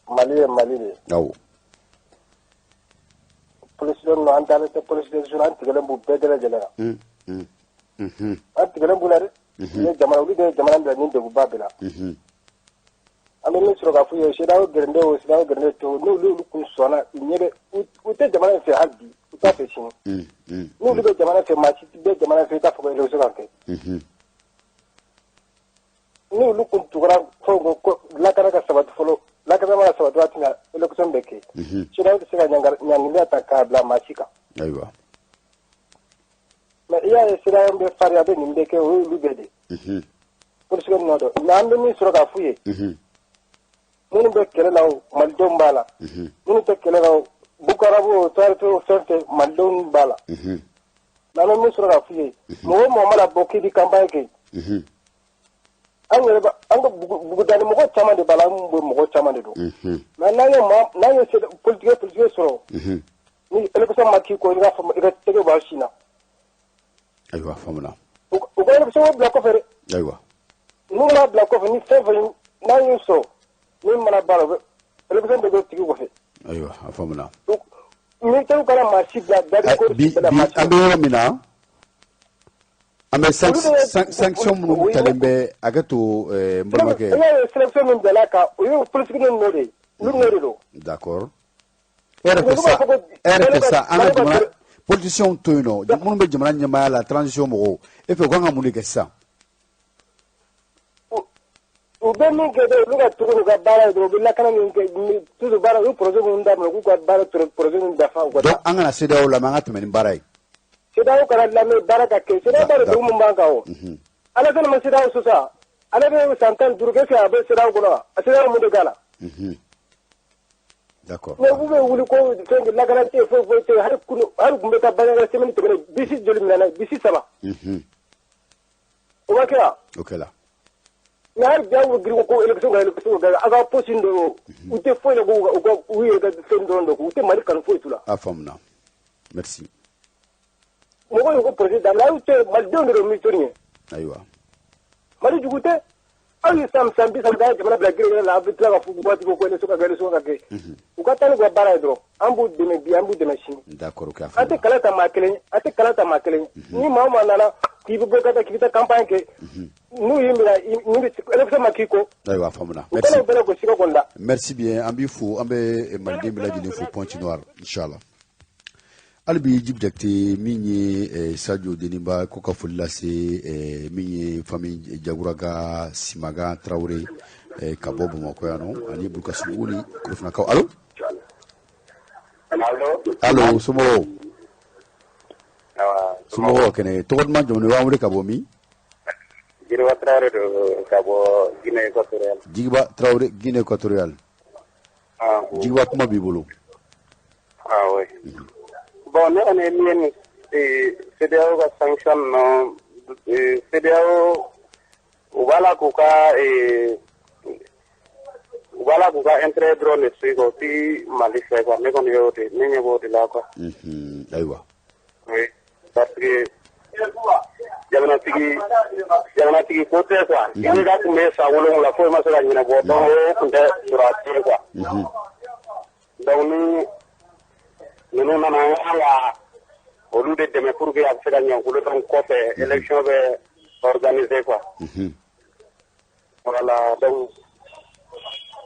Mali ye Mali de ye. Awɔ. Polisidenw ninnu, an dalen tɛ polisidenw la, an tigɛlen b'u bɛɛ lajɛlen na. An tigɛlen b'u la dɛ. Ye jamana, olu de ye jamana bila nin degunba bɛɛ la. An bɛ min sɔrɔ k'a f'u ye, CEDEAO gɛrɛndɛ o, CEDEAO gɛrɛndɛ to, n'olu kun sɔnna, u ɲɛ bɛ, u tɛ jamana in fɛ hali bi, u t'a fɛ sini. N'olu bɛ jamana fɛ, maa si bɛ jamana fɛ, i t'a fɔ ko élection ka kɛ. N'olu kun tugura fɛnw ko lakana ka sabati fɔlɔ, lakana mana sabati waati min na, élection bɛ kɛ. CEDEAO tɛ se ka ɲangiliya ta k'a bila maa si kan. Ayiwa. Mais i y'a ye CEDEAO bɛ farinya, a bɛ nin bɛɛ kɛ, o y'olu bɛɛ de ye. Polisiw nɔ don, mais an bɛ min sɔrɔ k'a f'u ye. Minnu bɛ kɛlɛ la o, malidenw b'a la. Minnu tɛ kɛlɛ la o, Boko Haram o, Tuareg o, fɛn fɛn, malidenw b'a la. Mais an bɛ min sɔrɔ k'a f'u ye, mɔgɔ o mɔgɔ mana bɔ k'i bɛ campagne kɛ. An yɛrɛ b'a, an ka bugudani mɔgɔ caman de b'a la, an bɛ mɔgɔ caman de don. Mais n'an ye maa, n'an ye politique sɔrɔ. Ni élection ma k'i kɔ, i b'a fɔ i ka tɛgɛ b'a sin na. Ayiwa, faamuna. U ka élection bila kɔfɛ dɛ. Ayiwa. N'u m'a bila kɔfɛ, ni fɛn fɛn n'an y'u sɔrɔ, min mana baara, u bɛ élection bɛ kɛ tigi kɔfɛ. Ayiwa, a faamuna. Militaire kana maa si bila, garde bi an bɛ yɔrɔ min na, an bɛ sanction minnu talen bɛ, a kɛ to n balimakɛ. I y'a ye sanction min bilala kan, o ye politique ninnu de ye, olu nɔ de don. D'accord. E yɛrɛ fɛ sa, an ka jamana politiciens to yen nɔ, minnu bɛ jamana ɲɛmaaya la, transition mɔgɔw, e fɛ u kan ka mun de kɛ sisan? U bɛ min kɛ dɛ, olu ka tugu n'u ka baara ye dɔrɔn, u bɛ lakana min kɛ, toujours baara, u ye projet minnu daminɛ, k'u ka baara projet ninnu dafa. Donc an kana CEDEAO lamɛn, an ka tɛmɛ ni baara ye. CEDEAO kana lamɛn, baara ka kɛ. CEDEAO b'a dɔn degun min b'an kan o. Alassane ma CEDEAO sɔsɔ, ale bɛ san 15 kɛ, est-ce que a bɛ CEDEAO kɔnɔ wa? A CEDEAO mun de k'a la? D'accord. Mais u bɛ wuli ko fɛn lakana tɛ yen, foyi foyi tɛ yen, hali kunu, hali kun bɛ taa Bandiagara semaine tɛmɛnen, bisi joli minɛna, bisi 3. O ma kɛ wa? O kɛla. Mais hali bi aw bɛ girin ko élection ka élection ka aw ka poste dɔ, u tɛ foyi la, k'u ka u yɛrɛ ka fɛn dɔrɔn dɔ, u tɛ Mali kanu foyi t'u la. A faamuna. Merci. Mɔgɔw y'u ka projet daminɛ, aw tɛ malidenw de don militaire ɲɛ. Ayiwa. Mali jugu tɛ. Aw ye san 30 k'a jamana bila girin la, a bɛ tila ka fɔ waati ko élection ka kɛ, élection ka kɛ. U ka taa n'u ka baara ye dɔrɔn, an b'u dɛmɛ bi, an b'u dɛmɛ sini. D'accord, ok. An tɛ kɛlɛ ta maa kelen, an tɛ kɛlɛ ta maa kelen. Ni maa o maa nana k'i bɛ bɔ ka taa k'i bɛ taa campagne kɛ, n'u y'i minɛ, ni élection ma k'i kɔ. Ayiwa, faamuna. U kana u bɛɛ gosi ka kɔni da. Merci bien, an b'i fo, an bɛ maliden bɛɛ lajɛlen fo Pointe Noire, inchallah. Hali bi Djibi Jakite, min ye Sadio Deniba ko ka foli lase min ye famille Jaguraga Simaga Traoré ka bɔ Bamakɔ yan nɔ, ani Burukasugu ni Korofinakaw. Allo. Allo, somɔgɔw? Somɔgɔw kɛnɛ, tɔgɔ duman, jamu duman, an wele ka bɔ min? Jigiba Traoré don ka bɔ Guinée équatoriale. Jigiba Traoré, Guinée équatoriale. Jigiba, kuma b'i bolo. Ah oui. Bon, ne kɔni ye min ye nin CEDEAO ka sanction ninnu, CEDEAO u b'a la k'u ka u b'a la k'u ka intérêt dɔrɔn de suit quoi, u ti Mali fɛ quoi. Ne kɔni y'o de, ne ɲɛ b'o de la quoi. Ayiwa. Oui, parce que jamanatigi ko tɛ quoi. IBK tun bɛ san 7 foyi ma se ka ɲɛnabɔ, donc o tun tɛ sɔrɔdasi ye quoi. Donc ni ninnu nana, an kan ka olu de dɛmɛ pour que a bɛ se ka ɲɛ u bolo. Donc kɔfɛ élection bɛ organiser quoi. Voilà, donc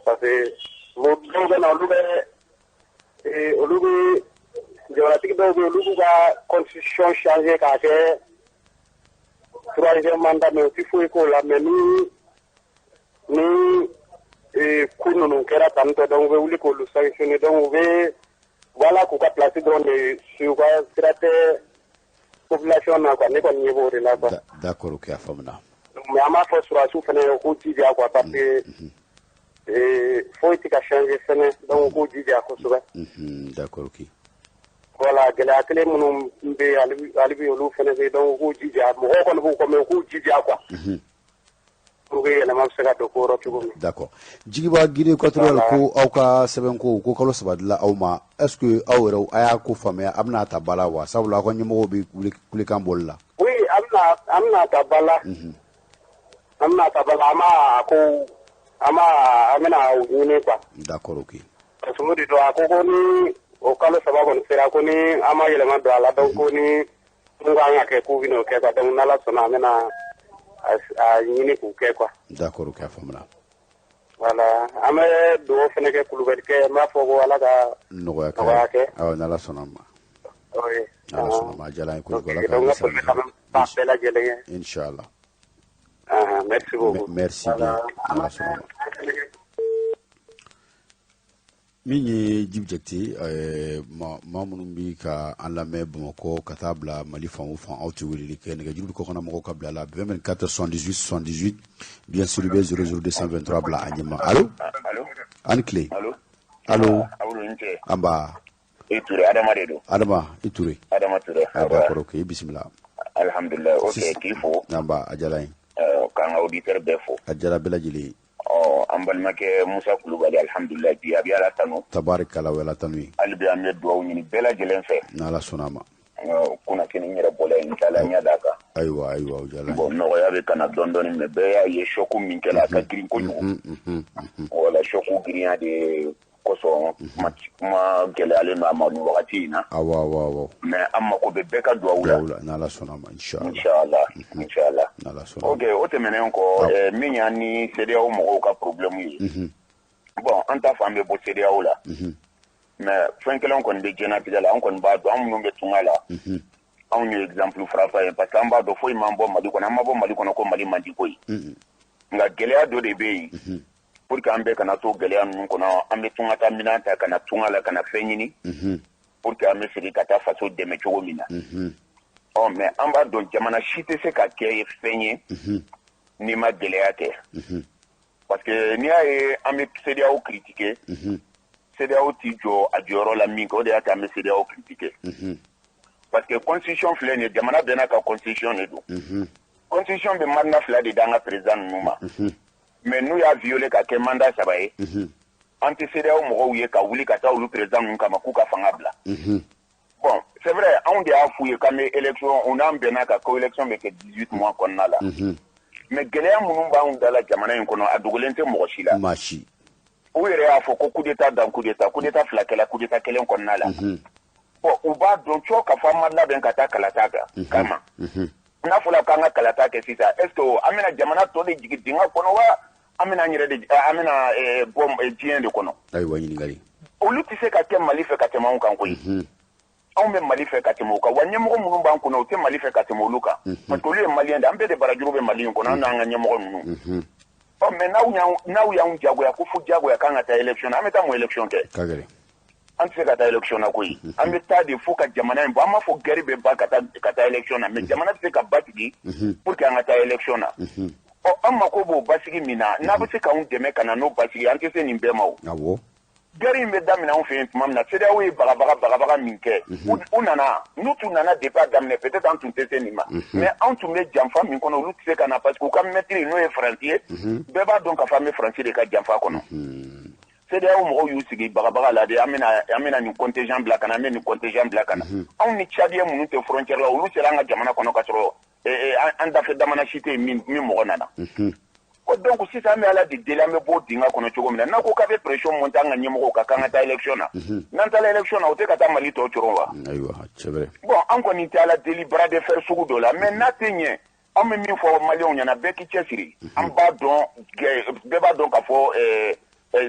parce que dɔw bɛ na, olu bɛ jamanatigi dɔw bɛ yen, olu b'u ka constitution changer k'a kɛ troisième mandat, mais u ti foyi k'o la. Mais ni ko ninnu kɛra tan tɔ, donc u bɛ wuli k'olu sanctionner. Donc u bɛ voilà k'u ka place dɔrɔn de su, u ka sira tɛ population na quoi. Ne kɔni ɲɛ b'o de la quoi. D'accord, ok, a faamuna. Mais an b'a fɔ sɔrɔdasiw fana ye, u k'u jija quoi, parce que foyi tɛ ka changer fɛnɛ, donc u k'u jija kosɛbɛ. D'accord, ok. Voilà, gɛlɛya kelen minnu bɛ yen hali bi, olu fɛnɛ bɛ yen, donc u k'u jija. Mɔgɔw kɔni b'u kɔ, mais u k'u jija quoi, pour que yɛlɛma bɛ se ka don ko yɔrɔ cogo min. D'accord. Jigiba, Guinée équatoriale, ko aw ka sɛbɛn ko kalo 3 dila aw ma, est ce que aw yɛrɛ a y'a ko faamuya, a bɛna ta ba la wa? Sabula aw ka ɲɛmɔgɔw bɛ kulekan bɔli la. Oui, an bɛna ta ba la. An bɛna ta ba la, an b'a ko an b'a an bɛna o ɲini quoi. D'accord, ok. Parce que o de don, a ko ni o kalo 3 kɔni sera, ko ni an ma yɛlɛma don a la, donc ko ni mun kan ka kɛ, k'u bɛn'o kɛ quoi. Donc n'Ala sɔnna, an bɛna a ɲini k'u kɛ quoi. D'accord, ok, a faamuna. Voilà, an bɛ dugawu fɛnɛ kɛ Kulubalikɛ, n b'a fɔ ko Ala ka nɔgɔya kɛ. Nɔgɔya kɛ. Awɔ, n'Ala sɔnna a ma. Oui. N'Ala sɔnna a ma, a diyara an ye kojugu. Ala Donc k'an n ka bɛɛ foli bɛ sara. lamɛnbaa bɛɛ lajɛlen ye. Inchallah. Ah, merci beaucoup. Merci bien, n'Ala sɔnna a ma. Min ye Jibi Jakite, maa minnu bi ka an lamɛn Bamakɔ ka taa bila Mali fan o fan, aw tɛ weleli kɛ, nɛgɛjuru kɔkɔnɔ mɔgɔw ka bila la 24 78 78, bien sûr, bɛ 00 223 bila a ɲɛma. Allo? Allo? Ani tile. Allo? Allo? Awulu, ni ce. An ba. I Ture, Adama de don. Adama i Ture. Adama Ture. Ah, d'accord, ok, i bisimila. Alhamdulilayi, ok, k'i fo. An ba, a diyara n ye. K'an ka auditeur bɛɛ fo. A diyara bɛɛ lajɛlen ye. Ɔ, an balimakɛ Musa Kulubali, alhamdulilayi, bi a bɛ Ala tanu. Tabarikala, o ye Ala tanu ye. Hali bi an bɛ dugawu ɲini bɛɛ lajɛlen fɛ. N'Ala sɔnna a ma. Kunnafoni yɛrɛ bɔla yen, n taala ɲɛ d'a kan. Ayiwa ayiwa, o diyara n ye. Bon, nɔgɔya bɛ ka na dɔɔni dɔɔni, mais bɛɛ y'a ye choc min kɛla, a ka girin kojugu. Wala choc girinya de kosɔn, kuma gɛlɛyalen don a ma nin wagati in na. Awɔ awɔ awɔ. Mais an mako bɛ bɛɛ ka dugawu la. Dugawu la, n'Ala sɔnna a ma, inchallah. Inchallah, inchallah. N'Ala sɔnna. Ok, o tɛmɛnen kɔ, min y'an ni CEDEAO mɔgɔw ka problème ye. Bon, an t'a fɔ an bɛ bɔ CEDEAO la. Mais fɛn kelen kɔni bɛ diɲɛlatigɛ la, an kɔni b'a dɔn, an minnu bɛ tunga la. Anw ye exemple frappant ye, parce que an b'a dɔn foyi m'an bɔ Mali kɔnɔ, an ma bɔ Mali kɔnɔ ko Mali man di koyi. Nka gɛlɛya dɔ de bɛ yen. Pour que an bɛɛ kana to gɛlɛya ninnu kɔnɔ, an bɛ tunga ta minɛn ta ka na tunga la ka na fɛn ɲini. Pour que an bɛ segin ka taa faso dɛmɛ cogo min na. Ɔ, mais an b'a dɔn jamana si tɛ se ka kɛ fɛn ye n'i ma gɛlɛya kɛ. Parce que n'i y'a ye an bɛ CEDEAO critiquer, CEDEAO t'i jɔ a jɔyɔrɔ la min kɛ, o de y'a to an bɛ CEDEAO critiquer. Parce que constitution filɛ nin ye, jamana bɛɛ n'a ka constitution de don. Constitution bɛ mandat 2 de d'an ka président ninnu ma. Mais n'u y'a violer ka kɛ mandat 3 ye, an tɛ CEDEAO mɔgɔw ye ka wuli ka taa olu président ninnu kama k'u ka fanga bila. Bon, c'est vrai, anw de y'a f'u ye k'an bɛ élection, u n'an bɛnna kan ko élection bɛ kɛ 18 mois kɔnɔna la. Mais gɛlɛya minnu b'anw da la jamana in kɔnɔ, a dogolen tɛ mɔgɔ si la. Maa si. U yɛrɛ y'a fɔ ko coup d'état dans coup d'état, coup d'état 2 kɛla coup d'état kelen kɔnɔna la. Bon, u b'a dɔn cɔ k'a fɔ an ma labɛn ka taa kalata kan kama. N'a fɔra k'an ka kalata kɛ sisan, est ce que an bɛna jamana tɔ de jigin dingɛ kɔnɔ wa an bɛna an yɛrɛ de, an bɛna bɔ diɲɛ de kɔnɔ? Ayiwa, ɲininkali. Olu tɛ se ka kɛ Mali fɛ ka tɛmɛ anw kan koyi. Anw bɛ Mali fɛ ka tɛmɛ u kan, wa ɲɛmɔgɔ minnu b'an kunna, u tɛ Mali fɛ ka tɛmɛ olu kan. Parce que olu ye maliyɛn de, an bɛɛ de barajuru bɛ Mali in kɔnɔ, an n'an ka ɲɛmɔgɔ ninnu. Ɔ, mais n'aw y'anw jagoya ko fo jagoya k'an ka taa élection na, an bɛ taa mun élection kɛ? Ka gɛlɛn. An tɛ se ka taa élection na koyi. An bɛ taa de fo ka jamana in bɔ. An m'a fɔ guerre bɛ ban ka taa élection na, mais jamana bɛ se ka basigi pour que an ka taa élection na. Ɔ, an mako b'o basigi min na, n'a bɛ se k'anw dɛmɛ ka na n'o basigi, an tɛ se nin bɛɛ ma o. Awɔ. Guerre in bɛ daminɛ anw fɛ yen tuma min na, CEDEAO ye bagabaga min kɛ, u nana, n'u tun nana depuis a daminɛ, peut-être an tun tɛ se nin ma. Mais anw tun bɛ janfa min kɔnɔ, olu tɛ se ka na parce que u ka maître n'o ye Faransi ye, bɛɛ b'a dɔn k'a fɔ an bɛ Faransi de ka janfa kɔnɔ. CEDEAO mɔgɔw y'u sigi bagabaga la de, an bɛna nin contingent bila ka na, an bɛ nin contingent bila ka na. Anw ni Tchadien minnu tɛ frontière la, olu sera an ka jamana kɔnɔ ka sɔrɔ an dafɛ damana si tɛ yen min mɔgɔ nana. Donc sisan an bɛ Ala de deli, an bɛ bɔ dingɛ kɔnɔ cogo min na, n'a ko k'a bɛ pression monter an ka ɲɛmɔgɔw kan k'an ka taa élection na, n'an taara élection na, o tɛ ka taa Mali tɔ coron wa? Ayiwa, c'est vrai. Bon, an kɔni tɛ Ala deli bras de fer sugu dɔ la, mais n'a tɛ ɲɛ, an bɛ min fɔ Maliyɛnw ɲɛna, bɛɛ k'i cɛsiri. An b'a dɔn, bɛɛ b'a dɔn k'a fɔ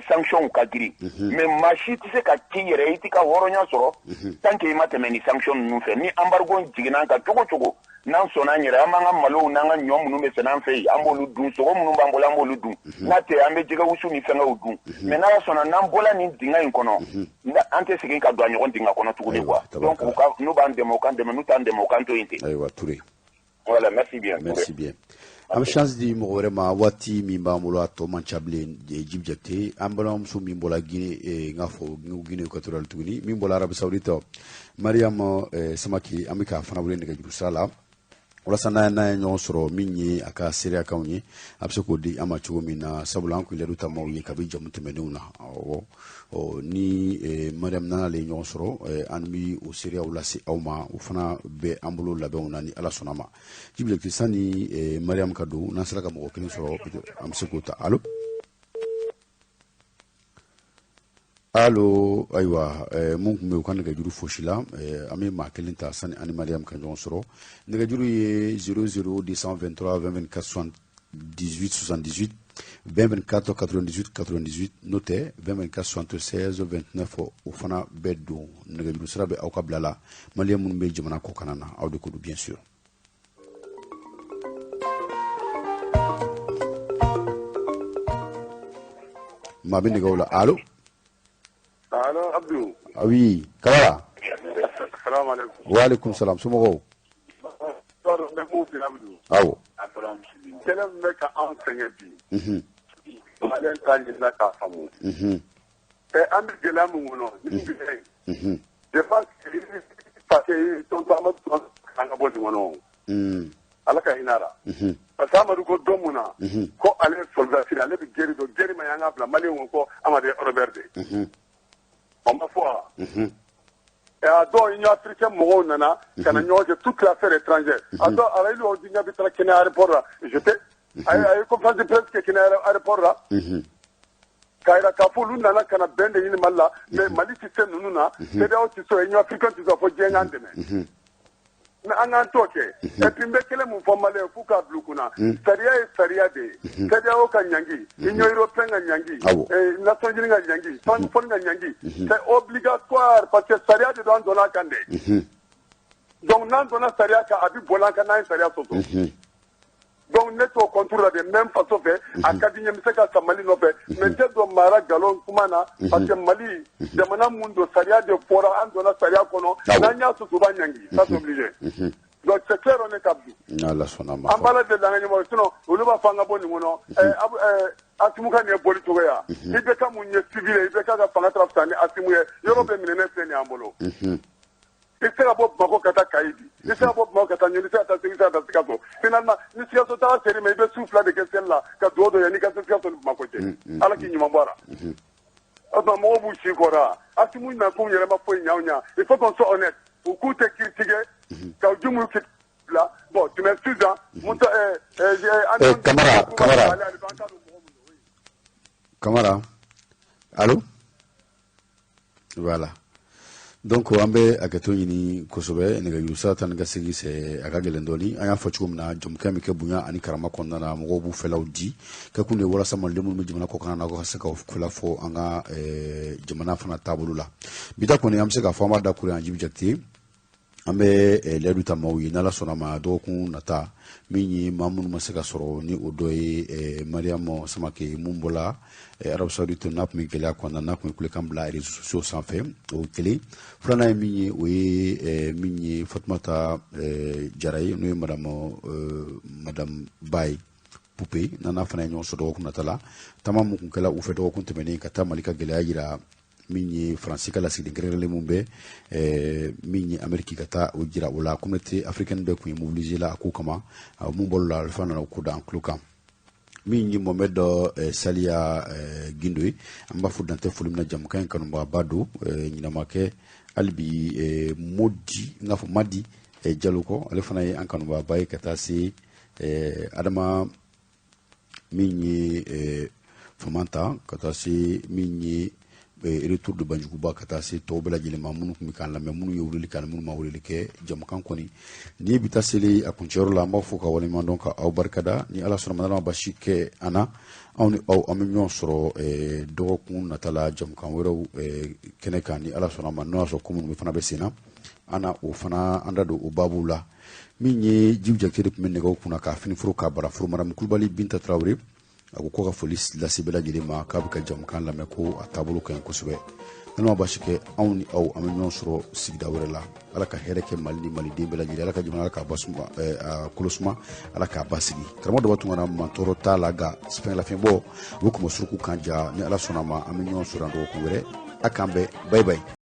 sanction ka girin, mais maa si tɛ se ka k'i yɛrɛ, i t'i ka hɔrɔnya sɔrɔ tant que i ma tɛmɛ ni sanction ninnu fɛ. Ni embargo jiginna an kan cogo cogo, n'an sɔnna an yɛrɛ, an b'an ka malow n'an ka ɲɔ minnu bɛ sɛnɛ an fɛ yen, an b'olu dun, sogo minnu b'an bolo an b'olu dun, n'a tɛ an bɛ jɛgɛ wusu ni fɛngɛw dun. Mais n'Ala sɔnna, n'an bɔla nin dingɛ in kɔnɔ, an tɛ segin ka don a ɲɔgɔn dingɛ kɔnɔ tuguni quoi. Donc n'u b'an dɛmɛ, u k'an dɛmɛ, n'u t'an dɛmɛ, u k'an to yen ten. Ayiwa, Touré. Voilà, merci bien. Merci bien. An bɛ chance di mɔgɔ wɛrɛ ma, waati min b'an bolo a tɔ man ca bilen. Djiby Diakité, an balimamuso min bɔra Guinée, n k'a fɔ Guinée équatoriale tuguni, min bɔra Arabie Saoudite, Mariam Samake, an bɛ k'a fana wele nɛgɛjuru sira la walasa n'a ye ɲɔgɔn sɔrɔ, min ye a ka seereyakanw ye, a bɛ se k'o di an ma cogo min na, sabula an kun layidu ta maaw ye kabi jamu tɛmɛnenw na. Awɔ, ni Mariam n'ale ye ɲɔgɔn sɔrɔ, an bɛ o seereyaw lase aw ma, o fana bɛ an bolo labɛnw na ni Ala sɔnna ma. Djiby Diakité, sani Mariam ka don, n'an sera ka mɔgɔ kelen sɔrɔ, an bɛ se k'o ta. Allo? Allo, ayiwa, mun tun bɛ yen, u ka nɛgɛjuru fosi la, an bɛ maa kelen ta sani ani Mariam ka ɲɔgɔn sɔrɔ. Nɛgɛjuru ye 00 223 20 24 78 78 20 24 98 98, n'o tɛ 20 24 76 29, o fana bɛ don. Nɛgɛjuru sira bɛ aw ka bila la, maliyɛn minnu bɛ jamana kɔkanna na, aw de ko don bien sûr. Maa bɛ nɛgɛw la. Allo? Allo, Abdou. Ah oui, Kamara. Salam alaikum. Wa alaikum salam, somɔgɔw? Awɔ. Kɛlɛ min bɛ ka anw sɛgɛn bi, Maliyɛn t'a ɲinina k'a faamu. An bɛ gɛlɛya min kɔnɔ, nin gɛlɛya in, je pense que parce que tonton Amadu an ka bɔ nin kɔnɔ. Ala ka hinɛ a la. Parce que Amadu ko don mun na, ko ale ye soldat, ale bɛ guerre dɔn, guerre ma y'an ka bila, Maliyɛnw ko Amadu ye rebelle de ye. On m'a fɔ wa? A dɔw Union africaine mɔgɔw nana ka na ɲɔgɔn kɛ toute l'affaire étrangère. A dɔw Alain Odinga bɛ taara Kenya aéroport la, j'étais a ye conférence de presse kɛ Kenya aéroport la. K'a jira k'a fɔ olu nana ka na bɛn de ɲini Mali la, mais Mali tɛ se ninnu na, CEDEAO tɛ se, Union africaine tɛ se, fo diɲɛ k'an dɛmɛ. Mais an k'an t'o kɛ. Et puis n bɛ kelen mun fɔ Maliyɛn f'u k'a bila u kunna, sariya ye sariya de ye. CEDEAO ka ɲangi, Union européenne ka ɲangi, Nations unies ka ɲangi, Francophonie ka ɲangi, c'est obligatoire parce que sariya de don, an donna a kan dɛ. Donc n'an donna sariya kan, a bɛ boli an kan n'an ye sariya sɔsɔ. Donc ne t'o contre la de, même faso fɛ, a ka di n ye, n bɛ se ka sa Mali nɔfɛ, mais n tɛ don mara galon kuma na, parce que Mali jamana mun don, sariya de fɔra, an donna sariya kɔnɔ, n'an y'a sɔsɔ u b'an ɲangi, ça c'est obligé. Donc c'est clair, on est Abdou. N'Ala sɔnna ma. An b'Ala deli an ka ɲɛmɔgɔ, sinon olu b'a fɔ an ka bɔ nin kɔnɔ. Asimu ka nin ye boli cogo ya. IBK mun ye civil ye, IBK ka fanga taara fisa ni Asimu ye, yɔrɔ bɛɛ minɛnen filɛ nin y'an bolo. I tɛ se ka bɔ Bamakɔ ka taa Kayi bi, i tɛ se ka bɔ Bamakɔ ka taa Ɲɔni, i tɛ se ka taa Segu, i tɛ se ka taa Sikaso. Finalement ni Sikaso taga ser'i ma, i bɛ su 2 de kɛ seli la ka dugawu dɔ yanni i ka se Sikaso ni Bamakɔ cɛ. Ala k'i ɲuman bɔ a la. O tuma mɔgɔw b'u si kɔrɔ, Asimu nakun yɛrɛ ma foyi ɲɛ anw ɲɛ. Il faut qu'on soit honnête. U k'u tɛ critiquer, ka jumu bila. Bon, tu m'excuses hein. Kamara. Allô? Voilà. Donc an bɛ hakɛto ɲini kosɛbɛ, nɛgɛjuru sira tan ni ka segin sɛ a ka gɛlɛn dɔɔni. An y'a fɔ cogo min na, jɔmukɛ bɛ kɛ bonya ani karama kɔnɔna na, mɔgɔw b'u fɛlaw di kɛkun de ye walasa maliden minnu bɛ jamana kɔkan na, ka se ka fɛla fɔ an ka jamana fana taabolo la. Bi ta kɔni, an bɛ se k'a fɔ an b'a da kuru yan. Djiby Diakité, An bɛ layidu ta maaw ye, n'Ala sɔnna ma, dɔgɔkun nata, min ye maa minnu ma se ka sɔrɔ, ni o dɔ ye Mariam Samake, mun bɔla Arabie Saoudite, n'a tun bɛ gɛlɛya kɔnɔna, n'a tun ye kulekan bila réseaux sociaux sanfɛ, o kelen. Filanan ye min ye, o ye min ye Fatumata Jara ye, n'o ye madame Baye Pupe, n'a fana ye ɲɔgɔn sɔrɔ dɔgɔkun nata la. Taama mun kun kɛla u fɛ dɔgɔkun tɛmɛnen ka taa Mali ka gɛlɛya yira, min ye Faransi ka lasigiden kɛrɛnkɛrɛnlen mun bɛ min ye Ameriki, ka taa o jira o la, communauté africaine bɛɛ tun ye mobilisé la a ko kama. Mun bɔr'o la, Alifa nana o ko da an tulo kan. Min ye Mohamed Saliya Gindo ye, an b'a fɔ dantɛ foli min na, jamukan in kanubagaba don, ɲinama kɛ hali bi Modi, n k'a fɔ Madi Jalo kɔ, ale fana ye an kanubagaba ye, ka taa se Adama min ye Famanta, ka taa se min ye retour de Banjuguba, ka taa se tɔw bɛɛ lajɛlen ma, minnu tun bɛ k'an lamɛn, minnu ye weleli kɛ ani minnu ma weleli kɛ. Jamukan kɔni n'i ye bi ta seli a kuncɛyɔrɔ la, an b'a fɔ ka waleɲuman dɔn, ka aw barikada. Ni Ala sɔnna ma, n'Ala ma basi kɛ an na, anw ni aw, an bɛ ɲɔgɔn sɔrɔ dɔgɔkun nata la jamukan wɛrɛw kɛnɛ kan, ni Ala sɔnna ma, n'o y'a sɔrɔ ko minnu fana bɛ sen na, an na o fana an da don o baabuw la. Min ye Jibu Jakite de tun bɛ nɛgɛw kunna k'a fini foro k'a bara foro, Madamu Kulubali Binta Tarawele, a ko ka foli lase bɛɛ lajɛlen ma, k'a bɛ ka jamukan lamɛn, ko a taabolo ka ɲi kosɛbɛ. N'Ala ma basi kɛ anw ni aw, an bɛ ɲɔgɔn sɔrɔ sigida wɛrɛ la. Ala ka hɛrɛ kɛ Mali ni maliden bɛɛ lajɛlen. Ala ka jamana, Ala k'a basuma, a kolo suma, Ala k'a basigi. Karamɔgɔ Daba Tunkara, mantɔɔrɔ t'a la, nka sɛgɛnlafiɲɛbɔ u bɛ kɔmɔ suruku kan ja. Ni Ala sɔnna ma, an bɛ ɲɔgɔn sɔrɔ yan dɔgɔkun wɛrɛ. A k'an bɛn, bye bye.